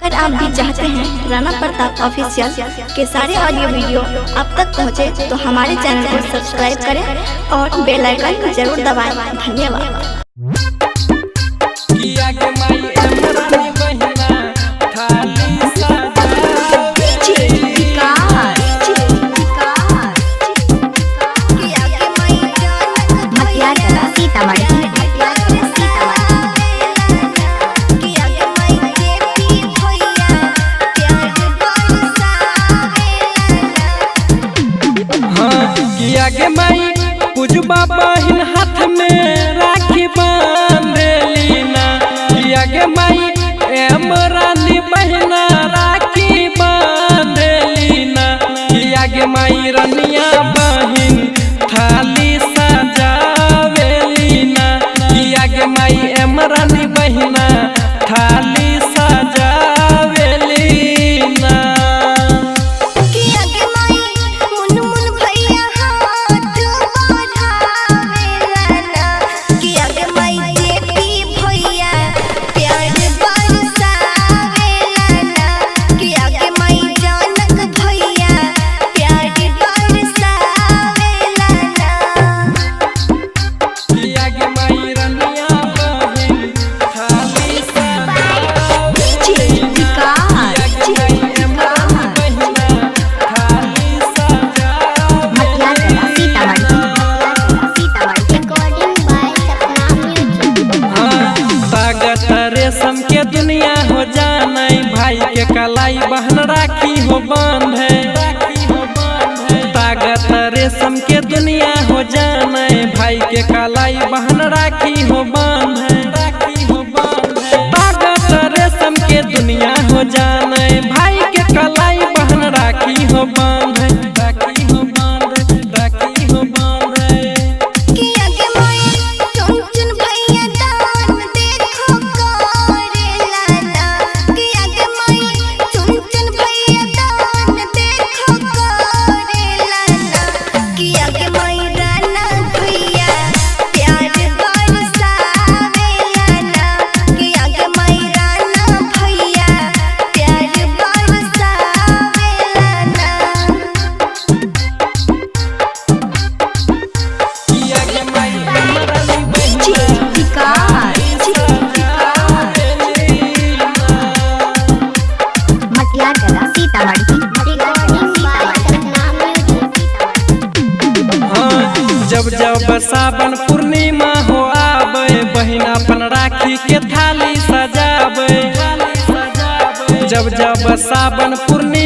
अगर आप भी चाहते हैं राणा प्रताप ऑफिशियल के सारे ऑडियो वीडियो आप तक पहुंचे, तो हमारे चैनल को सब्सक्राइब करें और बेल आइकन जरूर दबाएं। धन्यवाद। किया के माई एमरानी बहिना थाली सजावे। मटियागला सीतामढ़ी, मटियागला सीतामढ़ी। हाँ, किया के माई पूजबा बहिन हाथ में राखी बांधेली ना। किया के माई एमरानी बहिना राखी बांधेली ना। किया के माई रनिया बहिन थाली सजावेली ना। किया के माई एमरानी बहिना थाली सजावेली ना। किया के माई रनिया बहिन थाली सजावेली ना। किया के माई एमरानी बहिना थाली मटियागला सजावेली सीतामढ़ी, ना। Matiyagala Sitamarhi. Recording by Sapna music. हाँ, ताकत रेशम के दुनिया हो जाने, भाई के कलाई बहन राखी हो बांधे। ताकत रेशम के दुनिया हो जाने, भाई के कलाई बहन राखी हो बांधे। ताकत रेशम के दुनिया हो जाने, भाई के कलाई बहन राखी हो बांधे। राखी हो बांधे, राखी हो बांधे। किया के माई एमरानी बहिना Matiyagala Sitamarhi, Matiyagala recording by Sitamarhi. Sapna music. हाँ, जब जब सावन पूर्णिमा हो आवे, बहिना अपन राखी के थाली सजावे। जब जब सावन पूर्णिमा